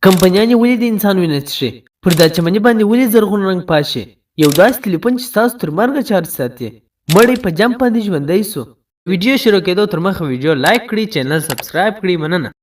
کمپنیانې ولې د انسان وینه څښي؟ پر دا چمني باندې ولې زرغون رنګ پاشي؟ یو داسې تلیفون چې ستاسو تر مرګه چارج ساتي. مړی په جمپ باندې ژوندی شو. ویډیو شروع کېدو تر مخه ویډیو لایک کړئ، چینل سبسکرایب کړئ، مننه.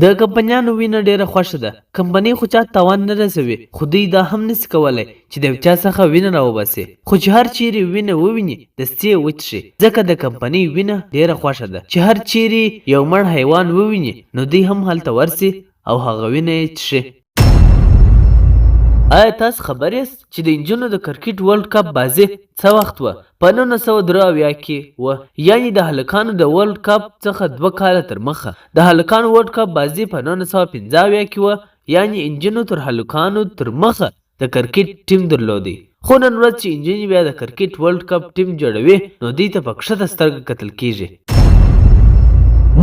د کمپنیانو وینه ډیره خوښه ده. کمپنۍ خو چاته تاوان نه رسوي، خو دوی دا هم نشي کولی چې د یو چا څخه وینه راوباسي. خو چې هر چیرې وینه وویني دستي یې وڅښي، ځکه د کمپنۍ وینه ډیره خوښه ده. چې هر چیرې یو مړ حیوان وویني نو دوی هم هلته ورشي او هغه وینه یې څښي. آیا تاسو خبر یاست چې د انجونو د کرکټ ورلډ کپ بازي څه وخت وه؟ په 1973 کې وه، یعنی د هلکانو د ورلډ کپ څخه 2 کاله تر مخه. د هلکانو ورلډ کپ بازي په 1975 کې وه، یعنی انجونو تر هلکانو تر مخه د کرکټ ټیم درلودی. خو نن ورځ چې انجونې بیا د کرکټ ورلډ کپ ټیم جوړوي نو دوی ته په کښته سترګه کتل کیږي.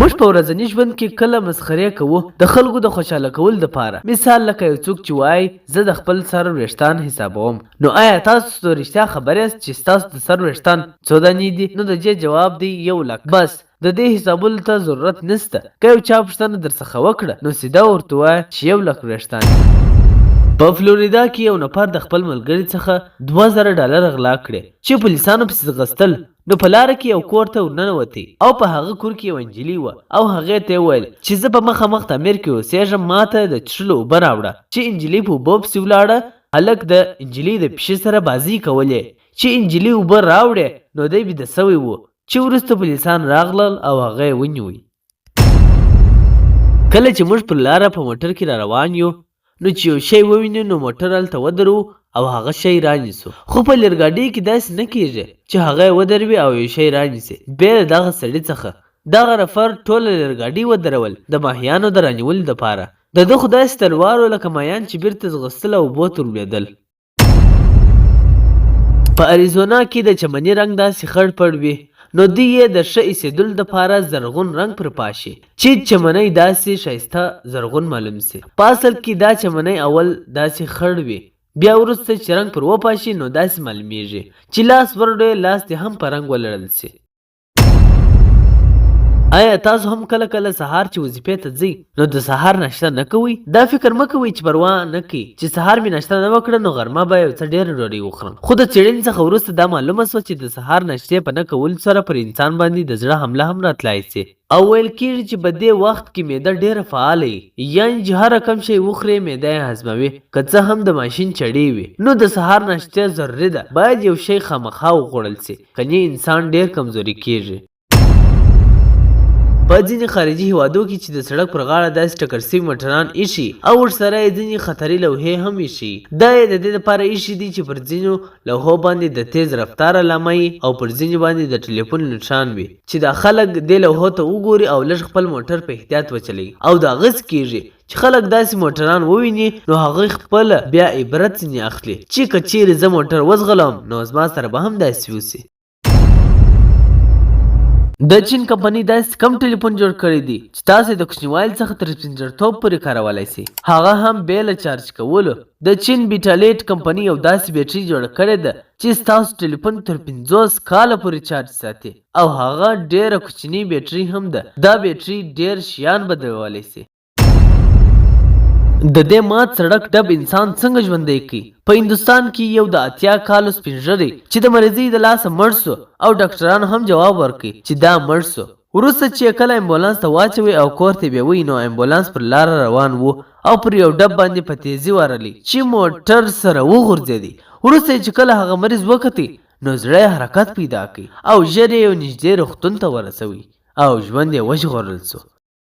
موږ په ورځني ژوند کې کله مسخرې کوو د خلکو د خوشحاله کولو دپاره. مثال لکه یو څوک چې وایي زه د خپل سر ویښتان حسابوم، نو آیا تاسو د رښتیا خبر یاست چې ستاسو د سر ویښتان څو دانې دي؟ نو د دې جواب دی یو لک. بس د دې حسابولو ته ضرورت نشته. که یو چا پوښتنه درڅخه وکړه نو سیده ورته ووایه چې یو لک ویښتان دي. په فلوریدا کې یو نفر د خپل ملګري څخه 2000 ډالره غلا کړې، چې پولیسانو پسې ځغستل نو په لاره کې یو کور ته ورننوتی او په هغه کور کې یوه نجلۍ وه او هغې ته یې وویل چې زه په مخامخ تعمیر کې اوسېږم، ماته د څښلو اوبه راوړه. چې نجلۍ په اوبو پسې ولاړه، هلک د نجلۍ د پښې سره بازۍ کولې. چې نجلۍ اوبه راوړې نو دی بیده شوی و، چې وروسته پولیسان راغلل او هغه یې ونیوی. کله چې موږ پر لاره په موټر کې را روان یو نو چې یو شی ووینو نو موټر هلته ودروو او هغه شی رانیسو، خو په لیرګاډۍ کې داسې نه کیږي چې هغه یې ودروي او یو شی رانیسي. بې له دغه سړي څخه دغه نفر ټوله لیرګاډۍ ودرول د ماهیانو د رانیولو دپاره. د ده خو داسې تلوار و لکه ماهیان چې بیرته ځغستل او اوبو ته ورلوېدل. په اریزونا کې د چمني رنګ داسې خړ پړ وي نو دوی یې د ښه ایسېدلو دپاره زرغون رنګ پر پاشي چې چمنی داسې ښایسته زرغون معلوم شي. په اصل کې دا چمنی اول داسې خړ وي، بیا وروسته چې رنګ پر وپاشي نو داسې معلومیږي چې لاس وروړې لاس دې هم په رنګ ولړل شي. آیا تاسو هم کله کله سهار چې وظیفې ته ځئ نو د سهار ناشته نه کوئ؟ دا فکر مه کوئ چې پروا نه کوي چې سهار مې ناشته نه وکړه نو غرمه به یو څه ډېره ډوډۍ وخورم. خو د څېړنې څخه وروسته دا معلومه شوه چې د سهار ناشتې په نه کولو سره پر انسان باندې د زړه حمله هم راتلای شي. او ویل کېږي چې په دې وخت کې معده ډېره فعاله وي، یعنې چې هر رقم شی وخورې معده یې هضموي، که څه هم د ماشین چړې وي. نو د سهار ناشته ضروري ده، باید یو شی خامخا وخوړل شي، کنې انسان ډېر کمزوری کېږي. په ځینې خارجي هیوادو کې چې د سړک پر غاړه داسې ټکر شوي موټران ایښي او ورسره یې ځینې خطري لوحې هم ایښي، دا یې د دې لپاره ایښي دي چې پر ځینو لوحو باندې د تیز رفتار علامه وي او پر ځینې باندې د ټلیفون نښان وي چې دا خلک دې لوحو ته وګوري او لږ خپل موټر په احتیاط وچلوي. او دا غس کیږي چې خلک داسې موټران وویني نو هغوی خپله بیا عبرت ځینې اخلي چې که چیرې زه موټر وځغلوم نو زما سره به هم داسې وشي. د چین کمپنۍ داسې کم ټلیفون جوړ کړی دی چې تاسو د کوچنیوالي څخه تر سپینږرتوب پورې کارولی شئ، هغه هم بې له چارج کولو. د چین بیټالیټ کمپنۍ یو داسې بیټري جوړه کړې ده چې ستاسو ټلیفون تر 50 کاله پورې چارج ساتي او هغه ډیره کوچنۍ بیټري هم ده. دا بیټري ډیر شیان بدلولی شي. د دې مات سړک ډب انسان څنګه ژوندی کړي؟ په هندوستان کې یو د 80 کالو سپین ږیری چې د مریضۍ د لاسه مړ شو او ډاکټرانو هم جواب ورکړ چې دا مړ شو. وروسته چې یې کله امبولانس ته واچوی او کور ته یې بیوی نو امبولانس پر لاره روان وو او پر یو ډب باندې په تیزي ورغلی چې موټر سره وغورځېدی. وروسته یې چې کله هغه مریض وکتی نو زړه یې حرکت پیدا کړ او ژر یې یو نږدې روغتون ته ورسوی او ژوند یې وژغورل شو.